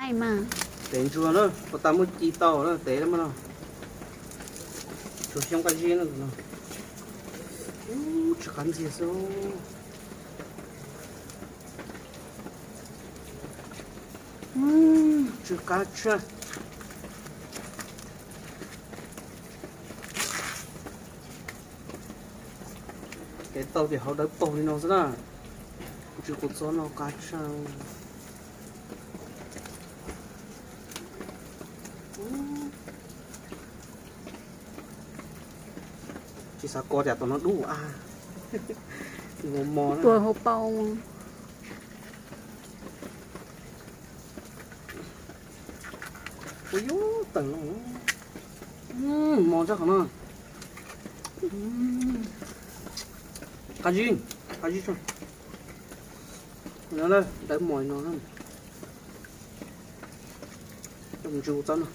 Tev ntsuag na, puas tas muaj ci tau na, tev lawm mas no. Tsuag xyoob qab zib na no. Ub, tsw qab ntxiag xwb. Tsw qab tshaj. Kev tau tias hauv dawb paug li no xwb na. Kuv tsis kuv txob no qab tshaj. Tsis xav kov tias tom no dub a. Mos mos tuag hauv paus. Ua yuav tawm los. Mos tsob qhov no. Qab zib, qab zib tso. Dawb mos no. Coj mus ntsu txob no.